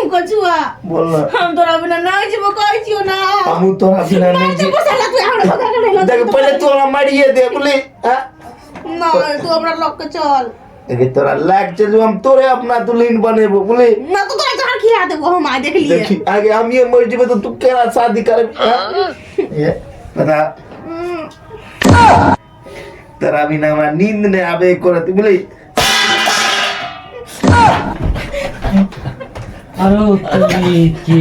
कछुआ। बोल ना। हम तोरा बिना नहीं जीबो, कहै छियो ना। हमहूँ तोरा बिना नहीं जी साला तू हमरा भगा के नहीं। देख, पहले तू हमरा मारिए दे, बोली हाँ? नहीं, तू हमरा लग के चल। देख, तोरा लाग चलू, हम तोरे अपना दुल्हन बनेबो, बोली। ना तो तोरा जहर खिला देबो हम, आइ देख लिए। देखी, आगे हम ये मर जेबे तो तू केना शादी करे, हाँ? ये बता, तोरा बिना हमरा नींद नहीं आबे करत, बोली। अरे तोरी के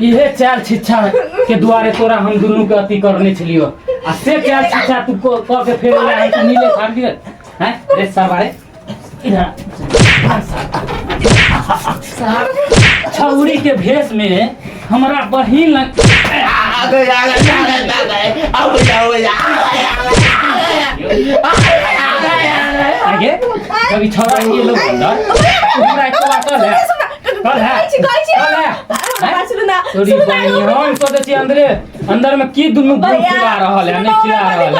इहे चाल छिच्छा के दुआरे तोरा हम दुनू के अथी करने छलियो, आ से चाल छिच्छा तू क के फेर एला है कि नीले खाड़ दिए हैं। रे साबारे, इधर आ। साहब, छौरी के भेष में हमरा बहिन लग आ गए, आ गए, आ गए, आ गए, आ गए, आ गए, आ गए, आ गए। आगे कभी छौरा के लोग अंदर हमरा एक बार कल है, कल है, कल है। तोरी बहिन, हम सोचै छी अंदरे अंदर में की दुनू गुण खिला रहल है, नहीं खिला रहल है।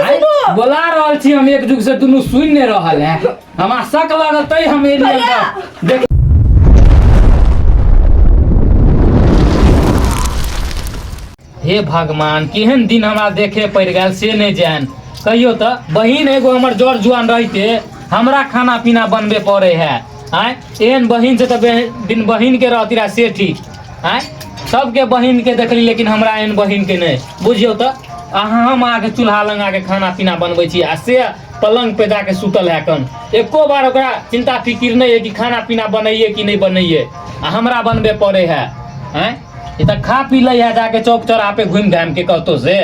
आँय, बोला रहल छी हम एक जुग से, दुनू सुनि नहीं रहल है। हमरा शक लागल तै हम एलियै अंदर देख। हे भगवान, केहन दिन हमरा देखे पड़ि गेल से नहि जान। कहियो तऽ बहिन एगो हमर जर जुआन रहिते, हमरा खाना पीना बनबे पड़े है। आँय, एहन बहिन से तऽ बिन बहिन के रहती रहे से ठीक। आँय, सबके बहिन के देखली, लेकिन हमरा एहन बहिन के नहि। बुझियौ तऽ अहाँ, हम अहाँके चूल्हा लग आके खाना पीना बनबै छी आ से पलंग पे जाके सुतल है कन। एको बार ओकरा चिंता फिकिर नहि है कि खाना पीना बनैये कि नहि बनैये, आ हमरा बनबे पड़े है। आँय, ई तऽ खा पी लै है जाके चौक चौराहा पे घुमि घामि के कतौ से,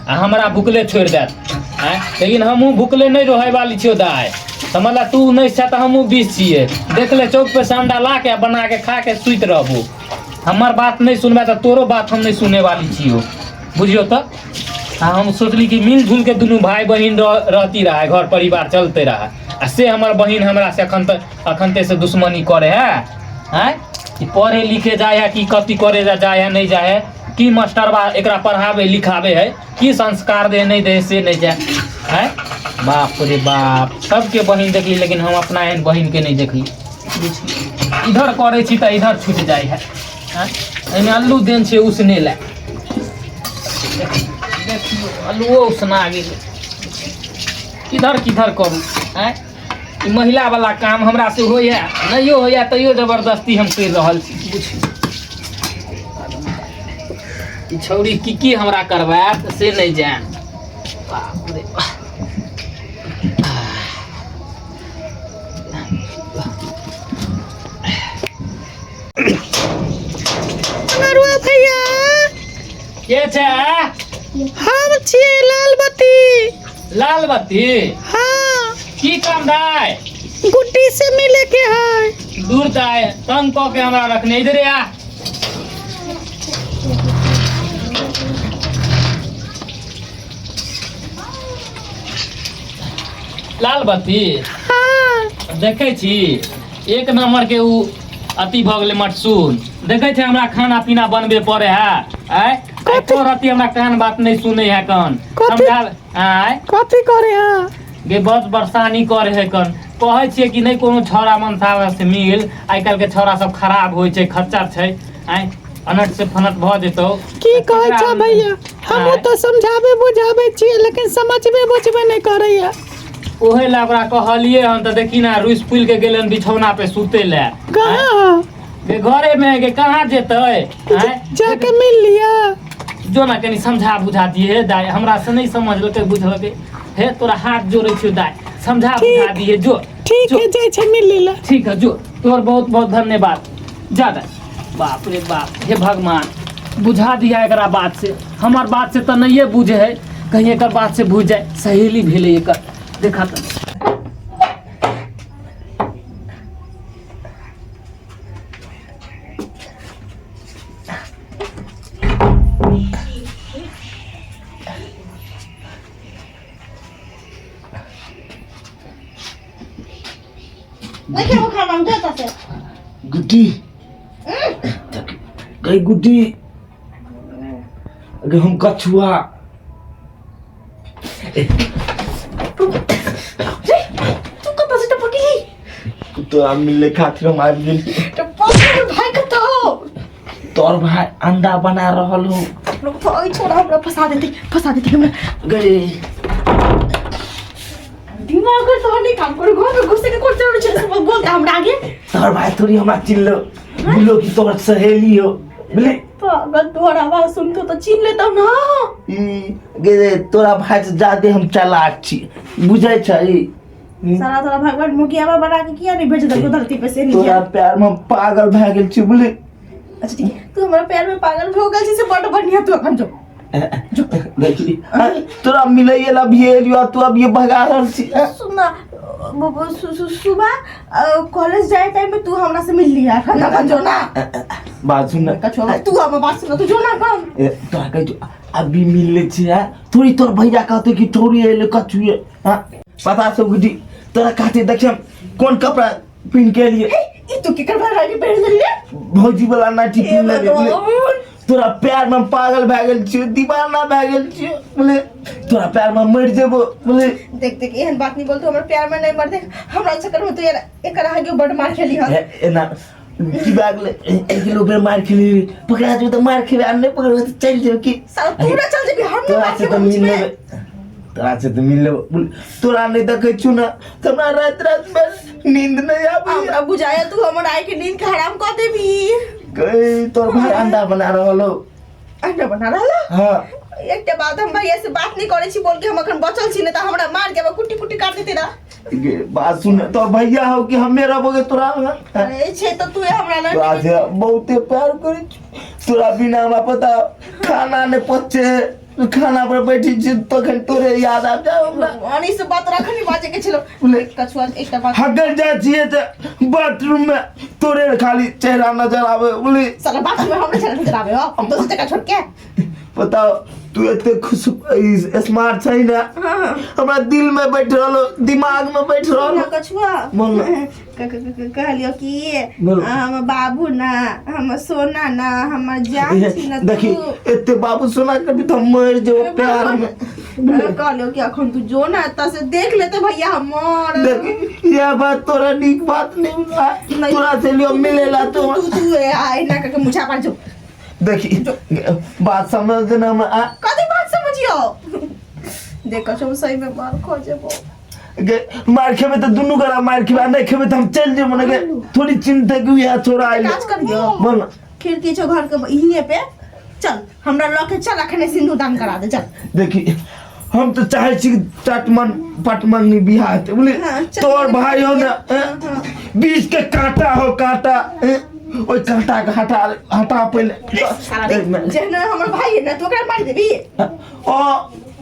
आ हमरा भुखले छोड़ि देत। आँय, लेकिन हमहूँ भुखले नहि रहै वाली छियौ दाय। समझला, तू 19 छै तऽ हमहूँ 20 छियै। देख ले, चौक पे से अंडा ला के आ बना के खा के सुति रहबू। हमर बात नहि सुनबै तऽ तोरो बात हम नहि सुने वाली छियौ, बुझियौ तऽ। आ हम सोचली कि मिलजुल के दुनू भाई बहिन रहती रहे, घर परिवार चलते रहे, आ से हमर बहिन हमरा से अखन तक अखन ते से दुश्मनी करे है। आँय, कि पढ़े लिखे जाए है कि कथी करे जाए है, नहीं जाए है कि मास्टरबा एकरा पढ़ाबे लिखाबे है कि संस्कार दे नहीं दे से नहीं जाए है। बाप रे बाप, सबके बहिन देखली, लेकिन हम अपना एहन बहिन के नहीं देखली। इधर करै छी तऽ इधर छूटि जाइ है। आँय, एहिमे अल्लू देन छै उसने लए। देखियौ, अल्लुओ उसना गेलै। किधर किधर करू? आँय, ई महिला वाला काम हमरा से होइए नहियो होइए, तैयो जबरदस्ती हम करि रहल छी। बुझियौ, ई छौड़ी की की हमरा करवायत से नहि जान। बाप रे बाप। अनरुआ भैया। के छै? हम छियै लालबत्ती। लालबत्ती? हाँ। की काम दाय? गुड्डी से मिले के है। दूर दाय, तंग कऽ के हमरा रखने। इधरे आ। लालबत्ती। हाँ। देखै छी, एक नंबर के उ अति भऽ गेलै मटसून। देखै छै, हमरा खाना पीना बनबे पड़े है। आय, एको रति हमरा कान बात नहि सुनै है कन। कथी? समझा आय। कथी करे है? गे, बस बरसानी करे है कन। कहै छियै कि नहि कोनो छौड़ा मनसावा से मिल, आइ काल्हि के छौड़ा सब खराब होइ छै, खच्चर छै। आय, अनट से फनट भऽ जेतौ। की कहै छ भैया? हमहूँ आँय? तऽ समझाबे बुझाबे छियै, लेकिन समझबे बुझबे नहि करैया। ओहे ला ओकरा कहलियै हन तऽ देखी ने, रुसि फुलि के गेलै हन बिछौना पे सुते लए। कहाँ? गे, घरे मे गे, कहाँ जेतै? आँय? जाके मिल लिया। जो ना, कनि समझा बुझा दिए हे दाय। हमरा से नहीं समझलकै बुझलकै। हे, तोरा हाथ जोड़ै छियौ दाय, समझा बुझा दिए जो। ठीक जो। है, जाइ छै मिल ला। ठीक है, जो। तोहर बहुत बहुत धन्यवाद। जा दाय। बाप रे बाप, हे भगवान, बुझा दिया एकरा बात से। हमर बात से तऽ नहिए बुझे है, कहीं एकर बात से बुझ जाए। सहेली भेलै एकर, देखा तऽ। देखिए, वो खाना हम जाता से। गुड्डी गई, गुड्डी अगे, हम कछुआ। तू कतऽ से टपकली? तोरा मिले खातिर हम आबि गेल। तो पागल, भाई कतऽ हो? तोर भाई अंडा बना रहल हो। भाई छोड़ा, हमरा फंसा देते, फंसा देते हमरा। गए। दिमाग तो नहीं काम करू, घर में घुसे के कोन जरूरी छै? सब बोल दे हमरा आगे। तोहर भाई थोड़ी हमरा चिल्लो बोलो कि तोहर सहेली हो, बुझली? पागल, तोहर आवाज सुन के तो चिन्ह लेतौ ना। ई गे, तोरा भाई से ज्यादे हम चालाक छी, बुझै छै? सारा तोरा भगवान मुखियाबा बना के किया नहीं भेज देलको धरती पे से नहीं? तोरा प्यार में हम पागल भए गेल छी, बुझली? अच्छा ठीक है, तू हमरा प्यार में पागल भो गेल छी से बड़ बढ़िया। तू अखन जो। देखी, तोरा मिलैए ला भी एलियो, तू अब ये भगा रहल छी। सुन ना, सुबह कॉलेज जाए टाइम में तू हमरा से मिल लिया। अखन अखन जो ना। बात सुन ना। कछुआ, तू हमर बात सुन, तू जो ना अखन। ए, तोरा कहै छौ अभी मिल ले छी है थोड़ी, तोर भैया कहते कि थोड़ी एले कछुए। हाँ, पता सब गुडी तोरा कहते, देखिए कोन कपड़ा पहिन के एलिए। ई तू केकर भाई रानी पहिन लेलिए? भौजी वाला नाटी हे पहिन लेलिए। भगवान। तोरा प्यार में हम पागल भए गेल छियो, दीवाना भए गेल छियो, बुझले? तोरा प्यार में मरि जेबो, बुझले? देख देख, एहन बात नहीं बोल। तू हमरा प्यार में नहीं मर। देख, हमरा चक्कर में तू यार एकर आगे बड़ मार खेली हन। एना की भए गेलै? एक किलो बेर मार खेली, पकड़ा जेबो तऽ मार खेबै आ नहि पकड़बै तऽ चलि जेबै की? साला, तू ना चल जेबी, हम नहीं तोरा मार से खेबै तऽ मिल बीच में। लेबै, तोरा से तऽ मिल लेबै। तोरा नहि देखै छु ने तऽ हमरा राति राति में नींद नहि आबैया। हमरा बुझाया तू हमर आइ के नींद के हराम कऽ देबी। गई, तोर भाई अंडा बना रहल हो। अंडा बना रहल? हाँ। एकटा बात, हम भैया से बात नहीं करे छी बोल के हम अखन बचल छी, नहीं तऽ हमरा मार के कुट्टी कुट्टी काट देते ना। गे, बात सुन, तोर भैया हो कि हमे रहबोगे तोरा? अरे छै तऽ तू हमरा लग। तोरा से बहुते प्यार करै छी। तोरा बिना हमरा पता खाना नहि पचे, खाना पर बैठी छी तखन तोरे याद आबि जाय हमरा। भगवान, ई सब बात रखनी बाजे के छलो। बोले। कछुआ, एकटा बात। हगल जाइ छियै तऽ बाथरूम में तोरे खाली चेहरा नजर आवे, बोली? साला, बाथरूम में हमरा चेहरा नजर आवे हो हम दोसर जगह छोड़ के? बताओ, तू एते खुश स्मार्ट छै ने, हमरा दिल में बैठ रहलो, दिमाग में बैठ रहलो। ना कछुआ। बोल ना। कहलियो कि बोल। हम बाबू ना, हम सोना ना, हमर जान छी ना। देखी, तू एते बाबू सोना करबी तऽ हम मरि जेबो प्यार में। कहलियो कि अखन तू जो ना एतऽ से देख लेते भैया हमर। देखी, यह बात तोरा नीक बात नहीं बा। नहीं। तोरा से लियो मिलेला तो तू तू ए आ ना करके मुझा पर जो। देखी, बात समझ देना हम आ। कथी बात समझियो? देख कछुआ, सही में मार खो जेबो। गे, मार खेबे तऽ दुनू गोरा मार खेबे आ नहि खेबे तऽ हम चलि जेबो ने। गे, थोड़ी चिन्ता कि उएह छोरा आइल। काज करियो। बोल ना। खिड़की छौ घर के इहे पे, चल हमरा लऽ के चल, अखने सिंदूर दान करा दे, चल। देखी, हम तऽ चाहै छी कि चटमन पटमन बियाह हेतै, बुझली? हाँ, चल। तोहर भाई हो ने, हाँ, हाँ। बीच के कांटा हो, कांटा, ओहि कांटा के हटा हटा पहिले। साला रे, जेहन हमर भाई है ना, तू ओकरा मारि देबी? ओ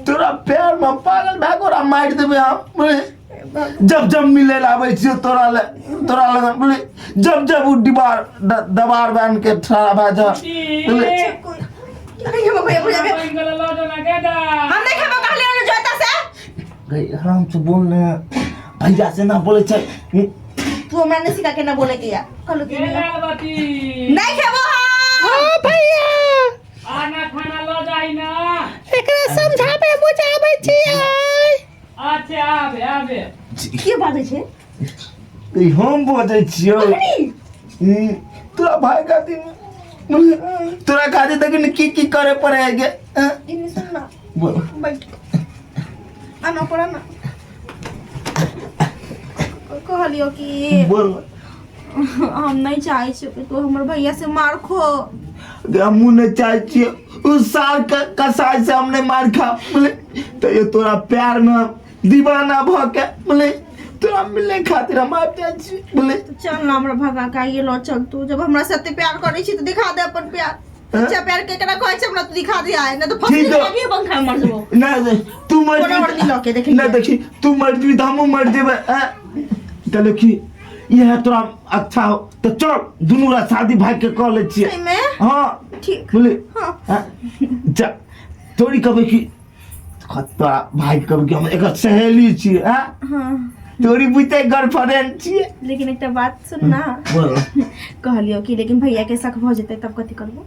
तोरा प्यार में पागल भए के ओकरा मारि देबै हम, बुझली? जब जब मिले ला आबै छियौ तोरा ले, तोरा लगन, बुझली? जब जब ओ दीवार दबार बान्हि के ठड़ा भए जा, बुझली? नहीं, हम भैया भैया हम नहीं खेबो, कहले ना जोता से। गई, आराम से बोल ने, भैया से ना बोले छै। तू हमरा नहीं सिखा के ना बोले के या कहलो कि नहीं नहीं खेबो हम। हाँ भैया। आना, खाना लऽ जाही ना। एकरा समझाबे बुझाबै छियै। अच्छा, आबे आबे। के बाजै छै? ई हम बजै छियौ। अखनी? तोरा भाई खातिर, तोरा खातिर देखी ने की की करे पड़े है गे, हैं? इन्हें सुन ना। बोल। बैठ, आना पड़ा ना। कहलियो कि बोल। हम नहीं चाहे छियो कि तू हमर भैया से मार खो। गे, हमहूँ नहि चाहै छियै उस साल के कसाई से हम नहि मार खा, बोले तो ये तोरा प्यार में हम दीवाना भऽ के, बोले, तोरा मिले खातिर हम आबि जाइ छी, बोले। तो चल ना, हमरा भगा के आइए लो चल। तू जब हमरा से एते प्यार करै छी तो दिखा दे अपन प्यार। हाँ? सच्चा प्यार केकरा कहै छै, हमरा तू दिखा दे आए ना तो फंसली। ठीक है। अभी पंखा में मर जेबो। नहीं नहीं, तू मर कोनो वर्दी लऽ के देखी। नहीं, देखी, तू मर जेबी तऽ हमहूँ मर जेबै। कहलियौ कि इएह तोरा अच्छा हो तऽ चल, दुनू रा शादी भाग के कऽ लै छियै। सही में? हाँ। ठीक। बुझली? हाँ। हाँ, जा थोड़ी कहबै कि तोरा भाई के कहबै कि हम एकर सहेली छियै। हाँ। हाँ। तोरी बुझते गर्लफ्रेंड छियै। लेकिन एकटा बात सुन ना। बोल। कहलियो कि लेकिन भैया के शक भऽ जेतै तब कथी करबो?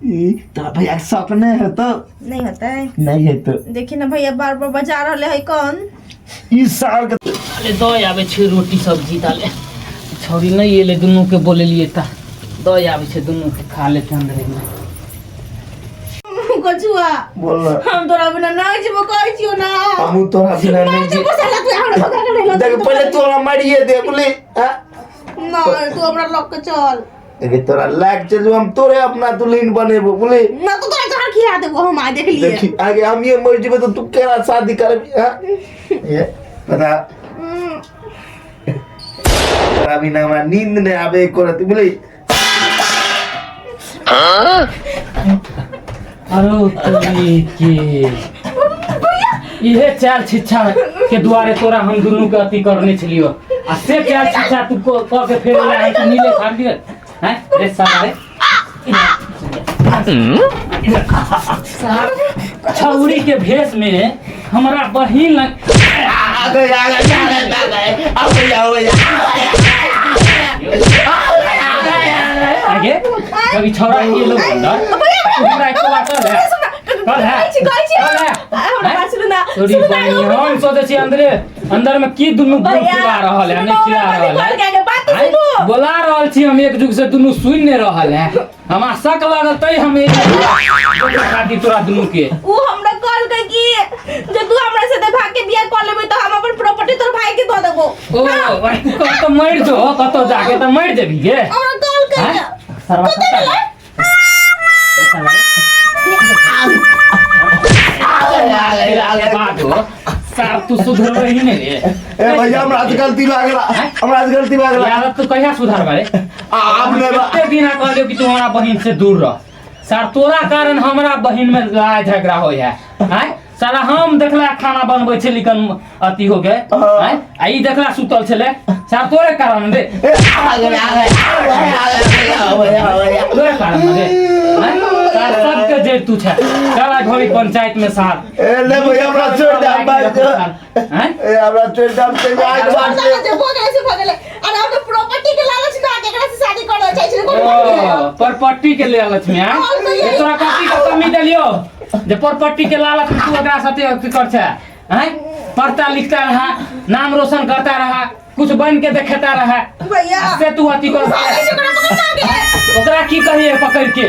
ई तोरा भैया के शक नहि हेतौ। नहीं होतै? नहि हेतौ। देखी ना, भैया बार बार बजा रहले है कौन। ई साल के अरे, दऽ आबै छै रोटी सब्जी ताले। छौड़ी नहि एलै दुनूके बोलेलियै तऽ दऽ आबै छै दुनूके खा लेतै अन्दरेमे। कछुआ। बोल ना। हम तोरा बिना नहीं जीबो, कहै छियो ना। हमहूँ तोरा बिना मार नहीं जी देबो साला, तू हमरा पकड़ के नहीं। देख, पहिले तू हमरा मारिए दे, बुझली? हाँ? नहीं, तू हमरा लग के चल। देख, तोरा लाग चलू, हम तोरे अपना दुल्हन बनेबो, बुझली? ना तो तोरा जहर खिला देबो हम, आ देख लिए। देखी, आगे हम ये मर जेबै तऽ तू केना शादी करबी? हाँ? ये पता, तोरा बिना हमरा नींद नहि आबे एको रत्ती, बुझली? अरे तोरी के, इहे चाल छिच्छा के दुआरे तोरा हम दुनू के अथी करने छलियो आ से चाल छिच्छा तू क के फेर एला हम नीले खा दिए हैं रे साला रे। छौरी के भेष में हमरा बहिन लग आ गए, आ गए, आ गए, आ गए, आ गए, आ गए। आगे कभी छौरा के लोग अंदर हमरा एक बात कर है, कल है, कहै छी, कल है। हमरा बात सुनू ना। तोरी सुनू ना। बहिन, हम सोचै छी अंदरे अंदर में की दुनू गुल भैया, खिला रहल है, सुनू नहीं ना, खिला हमरा रहल बात है। के बात आँय, सुनू। बोला रहल छी हम एक जुग से, दुनू सुनि नहीं रहल है। हमरा शक लागल तै हम एक खातिर तोरा दुनू के। उ हमरा कहलकै कि जे तू हमरा से भाग के बियाह कर लेबै तऽ हम अपन प्रॉपर्टी तोर भाई के दऽ देबो। ओ भाई, तू कतौ मरि जो, कतौ जाके तऽ मरि जेबही गे। हमरा कहलकै। आँय? सरवा कतऽ गेलै? बाद हो सार, तू सुधरबै ही नहीं रे। ए भैया, हमरा से गलती भए गेला, हमरा से गलती भए गेला। यार, तू कहिया सुधरबा रे? आ आब नहि बा। कते दिना कहलियौ कि तू हमरा बहिन से दूर रह। सार, तोरा कारण हमरा बहिन में लड़ाई झगड़ा होय है। आँय साला, हम देखला खाना बनबै छै लेकिन अथी हो गए। आँय, आ ई देखला सुतल छलै। सार, तोरे कारण रे। ए, आ गए, आ गए, आ गए, आ गए, आ गए, आ गए। तोरे कारण रे। आँय? सार, सबके जड़ तू छै। चल आइ घड़ी पंचायत में सार। ए ले भैया, हमरा छोड़ दे, हम भाग जो। आँय? ए, हमरा छोड़ दे, हम चलि जाए छोड़ बात दे, जे भऽ गेलै से भऽ गेलै। अरे, हम प्रॉपर्टी के लालच में आके एकरा से शादी करऽ चाहै छी। ओ, परपट्टी के लालच में आँय? और तो यही- तोरा कथी के कमी देलियो जे परपट्टी के लालच में तू एकरा साथे अथी कर छै? आँय, पढ़ता लिखता रहा, नाम रोशन करता रहा, कुछ बन के देखेता रहा। भैया, आ से तू अथी कर। भागै छै, ओकरा पकड़ लागे। ओकरा की कहिए पकड़ के?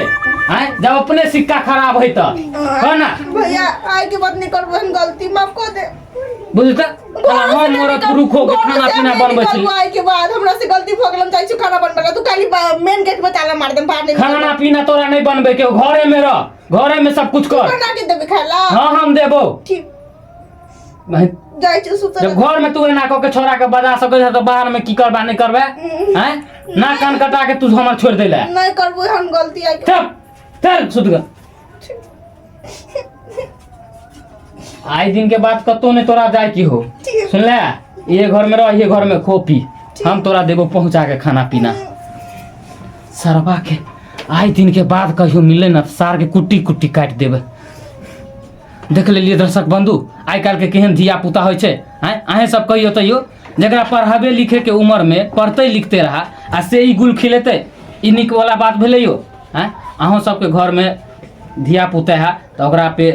आँय, जब अपने सिक्का खराब है तऽ कह ना। भैया, आइ के बाद नहीं करबो हम गलती, माफ कर दे। बुझल तऽ हम मरद पुरुख हो के खाना पीना बनबै छी। आइ के बाद हमरा से गलती भऽ गेल, हम जाइ छी खाना बनबै ला। तू काली मेन गेट पर ताला मार दे, बाहर नहीं। खाना पीना तोरा नहीं बनबै के, घरे में रह, घरे में सब कुछ कर। बना के देबे खाय ला? हाँ, हम देबो। ठीक। नहीं, जाइ छी सुतै। जब घर में तू एना कऽ के छोड़ा के बजा सकै छ तऽ बाहर में की करबा नहीं करबे? हैं, ना कान कटा के तू हमर छोड़ देले। नहीं करबो हम गलती आइ के। चल चल, सुत ग। आइ दिन के बाद कतौ नहीं तोरा जाय की हो। ठीक। सुनले, ये घर में रह, ये घर में खो पी, हम तोरा देबो पहुंचा के खाना पीना। सरबा के आइ दिन के बाद कहियो मिले ना, सार के कुट्टी कुट्टी काटि देबै। देख लेलियै दर्शक बंधु, आइ काल्हिके केहन धिया पुता होइ छै। आँय, अहेँ सब कहियो तैयो, जकरा पढ़ाबे लिखेके उमरमे पढ़ते लिखते रहा आ से ई गुल खिलेतै, ई नीक वाला बात भेलै यौ? आँय, अहूँ सबके घरमे धिया पुता है तऽ ओकरा पे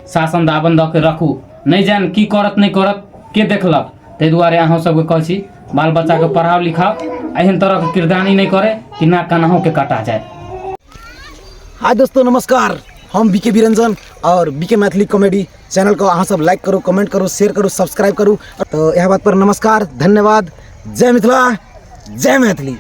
शासन दाबन दऽ के रखू। नहि जान की करत नहि करत, के देखलक? ताहि दुआरे अहूँ सबके कहै छी, बाल बच्चाके पढ़ाउ लिखाउ, एहन तरहके किरदानी नहि करै कि ना कनाहुके कटा जाय। हाय दोस्तों, नमस्कार। हम बीके बिरंजन और बीके मैथिली कॉमेडी चैनल को अहाँ सब लाइक करू, कमेंट करू, शेयर करू, सब्सक्राइब करू। तो यह बात पर नमस्कार, धन्यवाद। जय मिथिला, जय मैथिली।